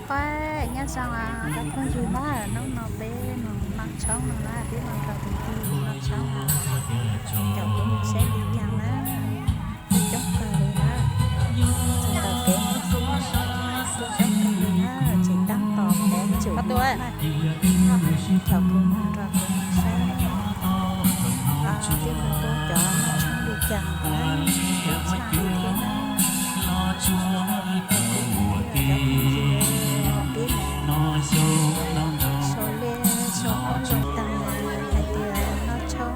Pab nyob zoo cov phooj ywg na, hnub no peb mus noj tshoob no na, peb mus nrog tus tij noj tshoob no, caum kuv mus saib li cas na. Coob kawg li na, txog ntawm peb mus txog coob kawg li na, tseem tab tom peb tsum na, caum kuv mus nrog kuv mus saib na. Tij mus pub cov noj tshoob li cas na, tshaj li thiab na. Peb sau liaj sau qub zoo tag hais tias noj tshoob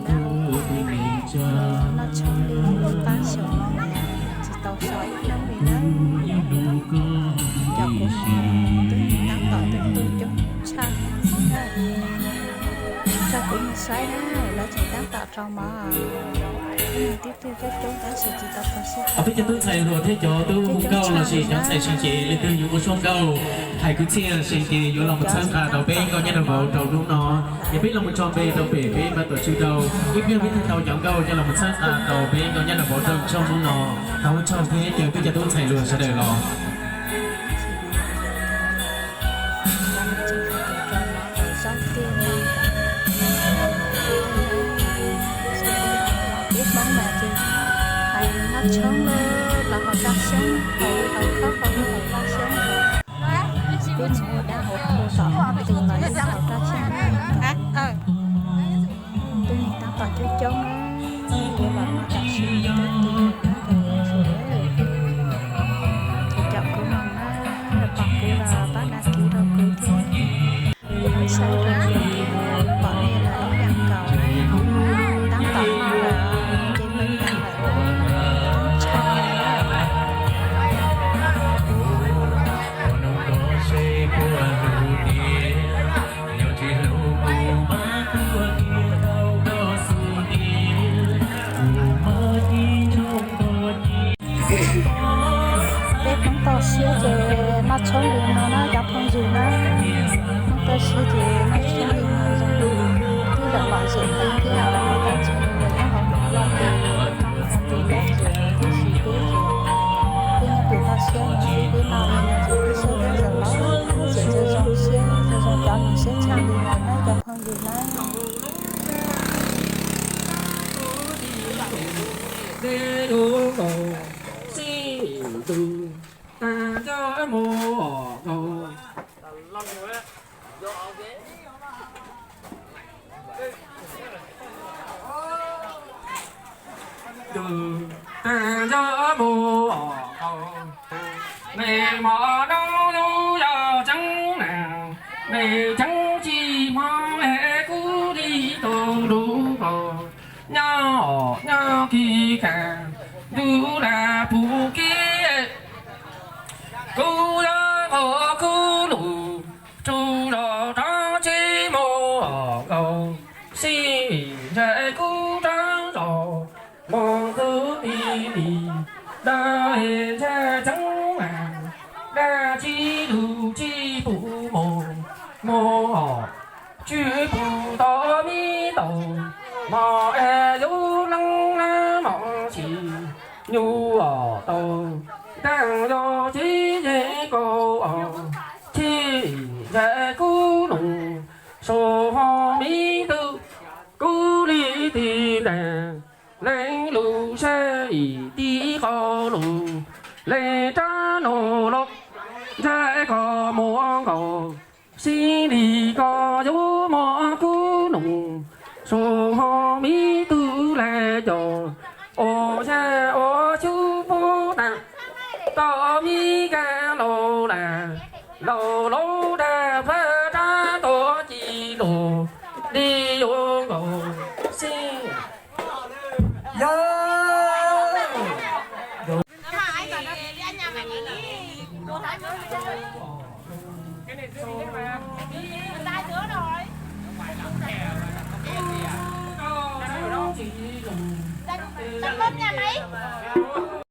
dab qhuas dab qhuas, noj tshoob li pab xyoo tsis tau so ib hnub li na. Cov kuv mus twb tab tom twb tu coob tshaj na. Cov kuv mus saib na, lawv tseem tab tom rau mov, tib tug coob coob tab sis tsis tau tau sib. Peb cov tub ntxhais hluas thiab cov tub hu nkauj los sis cov ntxhais sawv cev leej twg yuav ua suab nkauj hais kwv txhiaj sawv cev yuav los mus txhawb nqa rau peb nkauj nyab nraug vauv rau hnub no. Yog peb los mus tso npe rau pem peb pab tuam tswj rau, ib pliag peb thiaj tau cov nkauj coj los mus txhawb nqa rau peb nkauj nyab nraug vauv rau tshooj hnub no. Thov ua tsaug thiab caw peb cov tub ntxhais hluas sawv daws los. Peb Hmoob mas ces hais noj tshoob los haus rau xyoob, haus haus khawb haus haus rau xyoob. Peb mus ua dab ua qhua tom tus los yeej haus rau xyoob. Tus neeg tab tom coob coob na, yuav los noj tam sim no peb tus tab tom sawv daws. Ces caum kuv mus na, yog pom kuv los pab đăng ký rau kuv thiab. Kuv saib rau pom nej los ib yam nkaus, tab tom noj lawm ces peb yam lawm, tshaj na. Peb Hmoob toj siab ces noj tshoob li no na cov phooj ywg na. Hmoob toj siab ces noj tshoob li no zoo li twb lawm lom zem li thiab, tab sis nyob hauv no ces noj tsis lom zem tab sis peb ces peb nyob pem toj siab no xwb, peb noj li no ces peb siab peb zoo lom zem zoo zoo siab zoo zoo cov mus siab tshaj li no na cov phooj ywg na. Nws mos nub nub yog tseeb na, nws tseeb tsis mos es kuv li tus nruj nkaus. Nyob nyob kis kas ntuj lam pum kib, kuv yuav nqua kuv lus tsuj zog rov tsis mus nkaus. Sib ntsais kuv rov zos mus kuv ti li, dab ntshai txeeb mas dab tsis lus tsis pum mus, mus tsis pum tau mi tau, mos es yus leej lab mos tsis nyuj tau, nteej yog tsis yeej kaus os, tsis ntsais kuv lus saum ho mi ntws, kuv li ti ntees leej lus sab ib tib qho lus, leej rab nus los ntshai koj muaj nkaus, sib li koj yuav muaj kuv nus saum ho mi ntws lais cos, ua yaj ua xyub pub tas, tau mi kab laus lais laus laus dag plab rab tos ci lus li yuav nkaus sib. Yog